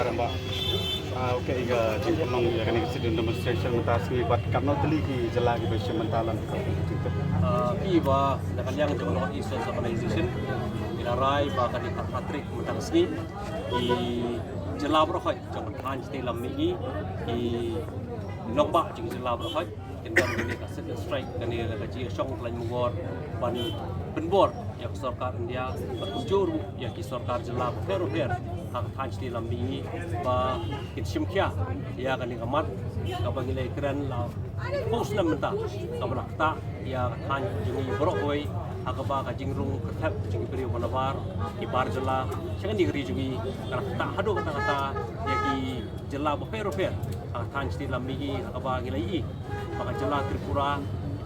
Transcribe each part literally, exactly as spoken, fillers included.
Ramba. Ah, okay, ka jingpynlong ïa kane ka sit-in demonstration mynta sngi bad katno tylli ki jylla kiba shim bynta lem. Ah, phi ba na ka liang jong North East Organization, ngi la rai ba kane ka Patrick mynta ka sngi, ki jylla baroh jong ka thaiñ Shatei Lam Mihngi, ki nongbah jong ki jylla baroh, kin don kane ka sit-in strike, kane ka jingïashong khlaiñ mungor ban pynbor ïa ka sorkar India, ban pynjur ïa ki sorkar jylla bapher bapher ha ka thaiñ Shatei Lam Mihngi ba kin shim khia ïa kane ka mat kaba ngi la ïakren la phew snem mynta, kaba la ktah ïa ka thaiñ jong ngi baroh kawei, ha kaba ka jingrung kyrthep jong ki briew ba nabar, ki bar jylla sha kane ka ri jong ngi ka la ktah haduh katta katta ïa ki jylla bapher bapher ha ka thaiñ Shatei Lam Mihngi, ha kaba ngi la ïohi ba ka jylla Tripura,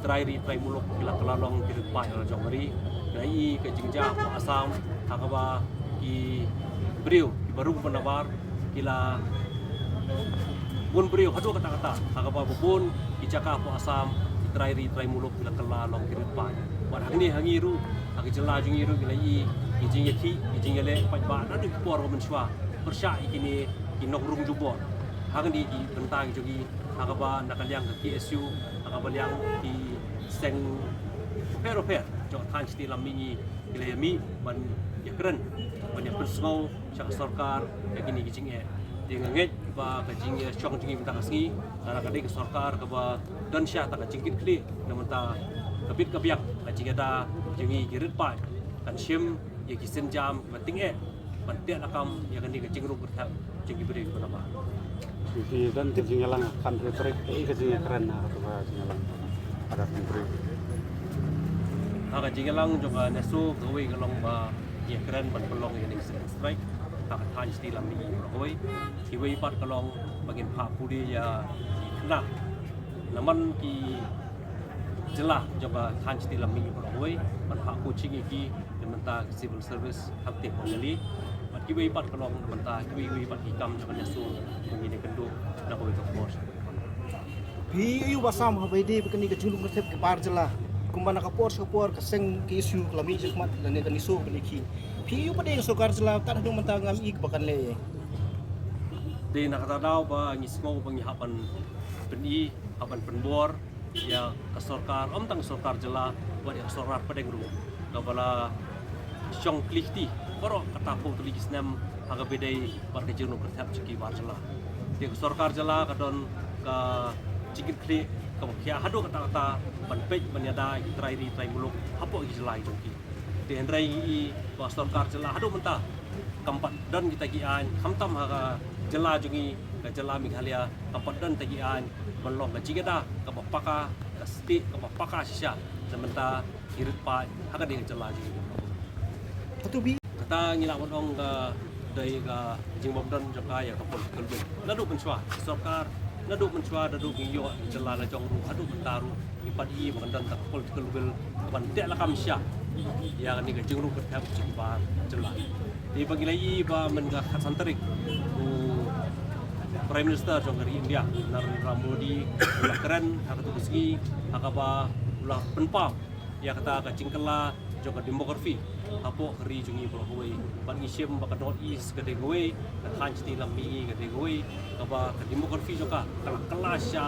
trai ri trai muluk ki la kylla long ki rit paid la jong ka ri. Ngi la ïohi ka jingjia hapoh Assam, ha kaba ki briew kiba rung ba nabar ki la bun briew haduh katta katta, ha kaba bun ki jaka hapoh Assam, trai ri trai muluk ki la kylla long ki rit paid. Bad hangne ha ngi ruh, ha ka jylla jong ngi ruh ngi la ïohi ki jingïakhih, ki jingïaleh paidbah naduh ki por ba mynshuwa, pyrshah ïa kine ki nongrung jubor. Hangne ki bynta ki jong ngi, ha kaba na ka liang ka K S U, ha kaba liang ki seng bapher bapher jong ka thaiñ Shatei Lam Mihngi, ki la ïa mih ban ïakren, ban ïa pynsngew sha ka sorkar ïa kine ki jingeh. Te nga ngeit ba ka jingïashong jong ngi mynta ka sngi, lada ka dei ka sorkar kaba don shisha ka jingkitkhlieh na ka bynta ka bit ka biang ka jingïada jong ngi ki rit paid, kan shim ïa ki sienjam kiba tyngeh ban teh lakam ïa kane ka jingrung kyrthep jong ki briew kiba nabar. Ki don ka jingïalang ha ka khathynriew tarik, kaei ka jingïakren ha kata ka jingïalang ha ka khathynriew? Ha ka jingïalang jong ka NESO, kawei ka long ba ngi ïakren ban pynlong ïa kane ka sit-in strike ha ka thaiñ Shatei Lam Mihngi baroh kawei. Kiwei pat ka long ba ngin phah pule ïa ki khynnah na man ki jylla jong ka thaiñ Shatei Lam Mihngi baroh kawei, ban phah coaching ïa ki na ka bynta ka civil service, hangtei hapoh Delhi. Bad kiwei pat ka long na ka bynta kiwei kiwei pat ki kam jong ka NESO ba ngin ïakynduh na kawei ka por. Phi ïohi ba sam haba ïadei bad kane ka jingrung kyrthep ki bar jylla, kumba na ka por sha ka por ka seng K S U ka la mih shakhmat lane ka NESO ka la ïakhih. Phi ïohi ba dei ka sorkar jylla tad haduh mynta ngam i ba kan leh. Te na kata ka daw ba ngi sngew ba ngi hap ban pyni, hap ban pynbor ïa ka sorkar, ym tang ka sorkar jylla, bad ïa ka sorkar pdeng ruh, kaba la shong kli kti baroh kata phew tylli ki snem ha kaba ïadei bad ka jingrung kyrthep jong ki bar jylla. Te ka sorkar jylla ka don ka jingkitkhlieh kaba khia haduh katta katta ban peit ban ïada ïa ki trai ri trai muluk hapoh ki jylla jong ki. Te hynrei ngi i ba ka sorkar jylla haduh mynta kam pat don kita ki aiñ, khamtam ha ka jylla jong ngi, ka jylla Meghalaya, kam pat don kita ki aiñ ban long ka jingïada kaba paka, ka stieh kaba paka shisha na ka bynta ki rit paid ha kane ka jylla jong ngi. Hato phi, kata ngi lah ban ong ka dei ka jingbym don jong ka ïa ka political will. Naduh mynshuwa ka sorkar, naduh mynshuwa, naduh ngi ïoh ka jylla la jong ruh, haduh mynta ruh ngi pat i ba kan don ka political will ban teh lakam shisha ïa kane ka jingrung kyrthep jong ki bar jylla. Te ba ngi la i ba myn ka khatsan tarik, u Prime Minister jong ka ri India, Narendra Modi, u la kren ha katu ka sngi ha kaba u la pynpaw ïa kata ka jingkylla jong ka demography hapoh ka ri jong ngi baroh kawei. Bad ngi shem ba ka North East ka dei kawei, ka thaiñ Shatei Lam Mihngi ka dei kawei kaba ka demography jong ka ka la kylla shisha,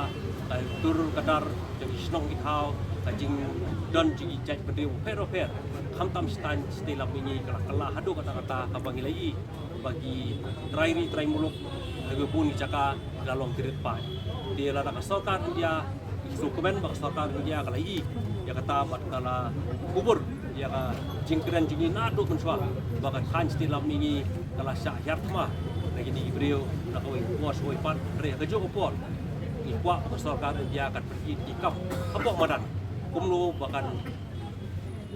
ka dur ka dar jong ki shnong ki thaw, ka jingdon jong ki jaitbynriew bapher bapher, khamtam sha thaiñ Shatei Lam Mihngi ka la kylla haduh katta katta, kaba ngi la i ba ki trai ri trai muluk ha kiba bun ki jaka ki la long ki rit paid. Te lada ka sorkar India, ngi sngewkmen ba ka sorkar India ka la i ïa kata bad ka la kubur ïa ka jingkren jong ngi naduh mynshuwa ba ka thaiñ Shatei Lam Mihngi ka la shah hiar thma na kine ki briew na kawei ka por sha kawei pat. Hynrei ha kajuh ka por ngi kwah ba ka sorkar India kan pyni ki kam hapoh madan kumno ba kan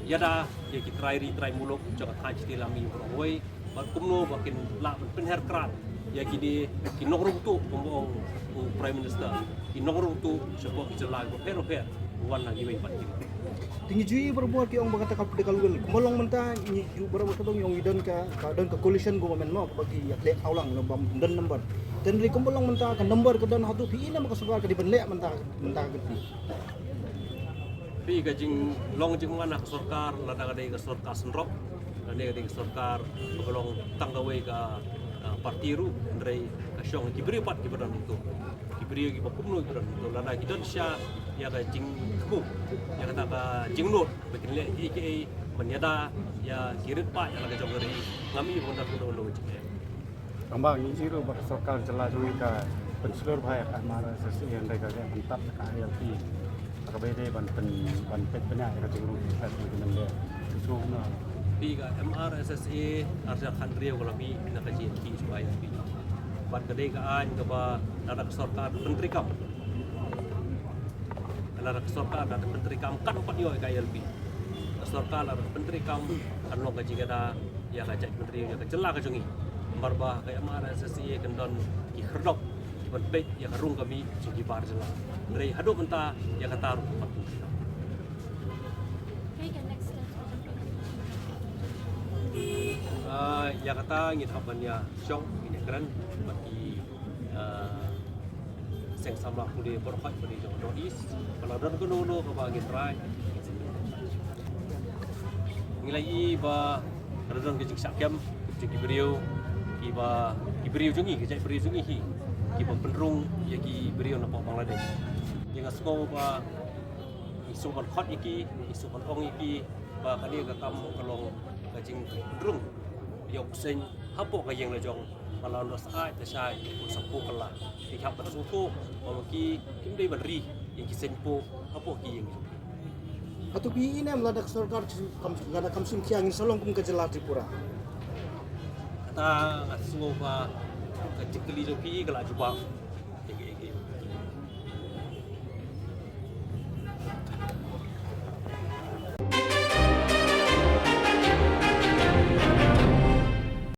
ïada ïa ki trai ri trai muluk jong ka thaiñ Shatei Lam Mihngi baroh kawei, bad kumno ba kin lah ban pynher krad ïa kine ki nongrung tuh, kumba ong u Prime Minister, ki nongrung tuh shapoh ki jylla bapher bapher, wan na kiwei pat ki. Te ngi ju i barabor ki ong ba kata ka political will, kumba long mynta ngi ju barabor, kata ngi ong ngi don ka, ka don ka coalition government mo, kaba ki ïakhleh thaw lang, naba ym don number. Te hynrei kumba long mynta ka number ka don, hato phi i ne ba ka sorkar ka dei ban leh mynta, mynta ka kti? Phi, ka jinglong jingman ha ka sorkar, lada ka dei ka sorkar synrop, lada ka dei ka sorkar ba ka long tang kawei ka, Party ruh, hynrei ka shong ki briew pat kiba don hangto. Ki briew kiba kumno kiba don hangto, lada ki don shisha ïa ka jingthmu, ïa kata ka jingnud ba kin leh kiei kiei ban ïada ïa ki rit paid ïa la ka jong ka ri, ngam i ba don kumno kumno ka jingeh. Tang ba ngi i ruh ba ka sorkar jylla jong ngi ka pynshlur bha ïa ka M R S S A, hynrei ka leh ban tap ka I L P. Kaba ïadei ban pyn, ban peit bniah ïa ka jingrung jingphet jong ki nongleh. Shu na. Phi, ka M R S S A arhajar khathynriew ka la mih na ka G N P sha I L P. Bad ka dei ka aiñ kaba lada ka sorkar pyntreikam, lada ka sorkar lada pyntreikam kan pat ïoh ïa ka I L P. Ka sorkar lada pyntreikam kan long ka jingïada ïa ka jaitbynriew, ïa ka jylla ka jong ngi. Namar ba ka M R S S A kan don ki khyrdop kiban peit ïa ka rung ka mih jong ki bar jylla. Hynrei haduh mynta ïa kata ruh kam pat. Okay, the next step. Ah, ïa kata ngin hap ban ïa shong, ngin ïa kren bad ki, ah, seng samla pule baroh kawei ba dei jong North East. Ba la don kano kano kaba ngin rai. Ngi la ïohi ba la don ka jingshah kem jong ki briew, kiba, ki briew jong ngi, ki jaitbynriew jong ngi hi, kiba pynrung ïa ki briew na pdeng Bangladesh. Ïa nga sngew ba ngi sngewbha ban khot ïa ki, ngi sngewbha ban ong ïa ki ba kane ka kam ka long ka jingpynrung ïa u bseiñ hapoh ka ïing la jong. Ba la wan sa ai ta shai u sa pok la. Ki hap ban sngewthuh ba ma ki kim dei ban ri ïa ki seiñ pok hapoh ki ïing. Hato phi i ne em lada ka sorkar kam, lada kam shim khia ngin sa long kum ka jylla Tripura? Kata nga sngew ba ka jingkylli jong phi ka la jubab.